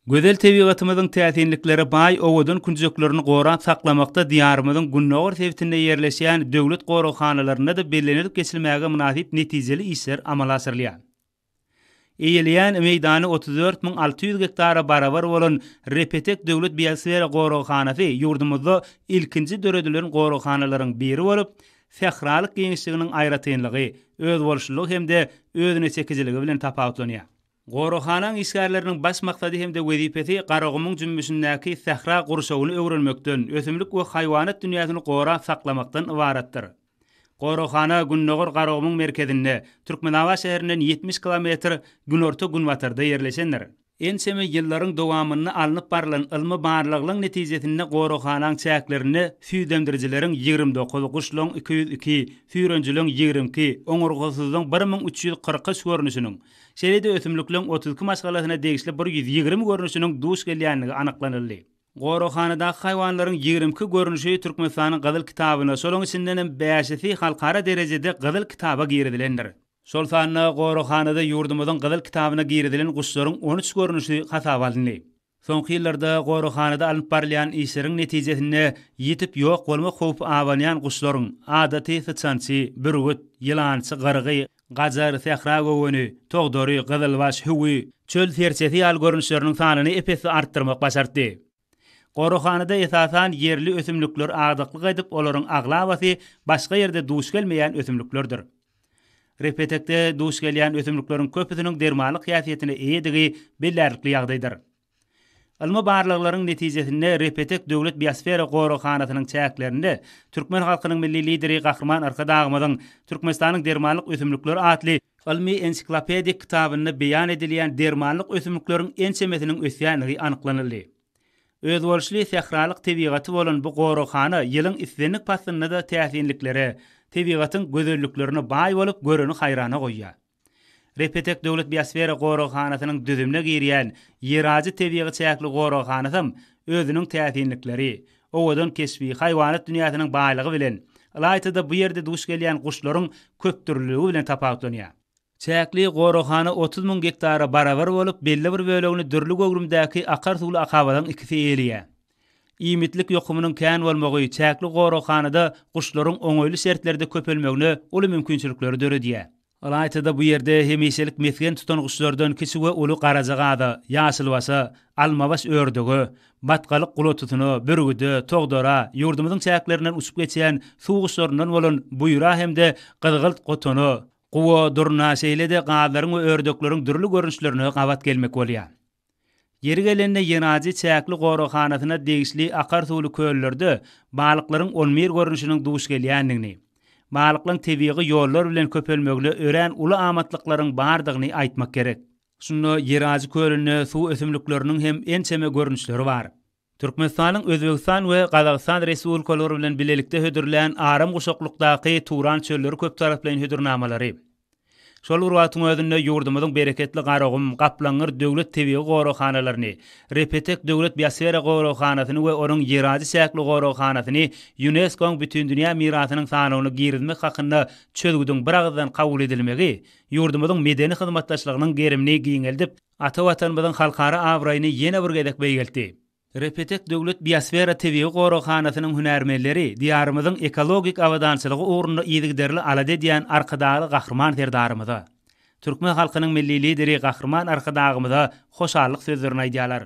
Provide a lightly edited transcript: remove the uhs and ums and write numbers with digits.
Gözel tebigatymyzyň täsinliklere baý owadan künjeklerini gorap saklamakda Diýarymyzyň gündogar sebitinde ýerleşýän döwlet goraghanalarynda-da bellenilip geçilmäge mynasyp netijeli işler amala aşyrylýar. Eýeleýän meýdany 34 600 gektara barabar bolan Repetek döwlet biosfera goraghanasy ýurdumyzda ilkinji döredilen goraghanalaryň biri bolup, sähralyk giňişliginiň aýratynlygy, özboluşlylygy hem-de özüneçekijiligi bilen tapawutlanýar. Goraghanaň işgärleriniň baş maksady hem-de wezipesi Garagumuň jümmüşindäki sähra gurşawyny öwrenmekden, ösümlik we haýwanat dünýäsini gorap saklamakdan ybaratdyr. Goraghana Gündogar Garagumuň merkezinde, Türkmenabat şäherinden 70 kilometr günorta-günbatarda ýerleşendir. Ençeme ýyllaryň dowamynda alnyp barlan ylmy barlaglaryň netijesinde goraghanaň çäklerinde süýdemdirijileriň 29, guşlaryň 202, süýrenjileň 22, oňurgasyzlaryň 1343 görnüşiniň, şeýle-de ösümlikleriň 32 maşgalasyna degişli 120 görnüşiniň duş gelýändigi anyklanyldy. Goraghanadaky haýwanlaryň 22 görnüşi Türkmenistanyň Gyzyl kitabyna, şolaryň içindenem bäşisi halkara derejede Gyzyl kitaba girizilendir. Şol sanda goraghanada ýurdumyzyň Gyzyl kitabyna girizilen guşlaryň 13 görnüşi hasaba alyndy. Soňky ýyllarda goraghanada alnyp barylýan işleriň netijesinde ýitip ýok bolmak howpy abanýan guşlaryň, adaty syçançy, bürgüt, ýylançy, gyrgy, gajar, sähra göweni, togdary, gyzylbaş, hüwi, çöl serçesi ýaly görnüşleriniň sanyny ep-esli artdyrmak başartdy. Goraghanada esasan ýerli ösümlikler agdyklyk edip, olaryň aglabasy başga ýerde duş gelmeýän ösümliklerdir. Repetekde duş gelýän ösümlikleriň köpüsiniň dermanlyk häsiýetine eýedigi bellärlikli ýagdaýdyr. Ylmy barlaglaryň netijesinde Repetek döwlet biosfera goraghanasynyň çäklerinde türkmen halkynyň Milli Lideri Gahryman Arkadagymyzyň Türkmenistanyň dermanlyk ösümlikleri atly ylmy-ensiklopedik kitabynda beýan edilýän dermanlyk ösümlikleriň ençemesiniň ösýändigi anyklanyldy. Özboluşly sähralyk tebigaty bolan bu goraghana ýylyň islendik paslynda-da täsinliklere, tebigatyň gözelliklerine baý bolup, göreni haýrana goýýar. Repetek döwlet biosfera goraghanasynyň düzümine girýän Ýerajy tebigy çäkli goraghanasam özüniň täsinlikleri, owadan keşbi, haýwanat dünýäsiniň baýlygy bilen, ylaýta-da bu ýerde duş gelýän guşlaryň köpdürlüligi bilen tapawutlanýar. Çäkli goraghana 30 müň gektara barabar bolup, belli bir bölegini dürli göwrümdäki akar suwly akabalaryň ikisi eýeleýär. Iýmitlik ýokumynyň kän bolmagy çäkli goraghanada guşlaryň oňaýly şertlerde köpelmegine uly mümkinçilikleri döredýär. Ylaýta-da bu ýerde hemişelik mesgen tutan guşlardan kiçi we uly garaja gaza, ýaşylbaşa, almabaş ördege, batgalyk gulatusyna, bürgüde, togdara, ýurdumyzyň çäklerinden uçup geçýän suw guşlaryndan bolan buýra hem-de gyzgylt gotana, guwa, durna, şeýle-de gazlaryň we ördekleriň dürli görnüşlerine gabat gelmek bolýar. Ýeri gelende Ýenajy çäkli goraghanasyna degişli akar suwly köllerde balyklaryň on bir görnüşiniň duş gelýändigini, balyklaryň tebigy ýollar bilen köpelmegine örän uly amatlyklaryň bardygyny aýtmak gerek. Şunda Ýerajy kölünde suw ösümlikleriniň hem ençeme görnüşleri bar. Türkmenistanyň Özbegistan we Gazagystan Respublikalary bilen bilelikde hödürlän aram guşaklykdaky Turan çölleri köptaraplaýyn hödürnamalary. Şol bir wagtyň özünde ýurdumyzyň bereketli Garagum, Gaplaňgyr döwlet tebigy goraghanalaryny, Repetek döwlet biosfera goraghanasyny we onuň Ýerajy çäkli goraghanasyny ÝUNESKO-nyň Bütindünýä mirasynyň sanawyna girizmek hakynda çözgüdiň biragyzdan kabul edilmegi ýurdumyzyň medeni hyzmatdaşlygynyň gerimini giňeldip, Ata Watanymyzyň halkara abraýyny ýene bir gezek beýgeltdi. Repetek döwlet biosfera tebigy goraghanasynyň hünärmenleri Diýarymyzyň ekologik abadançylygy ugrunda yzygiderli alada edýän Arkadagly Gahryman Serdarymyza, türkmen halkynyň Milli Lideri Gahryman Arkadagymyza hoşallyk sözlerini aýdýarlar.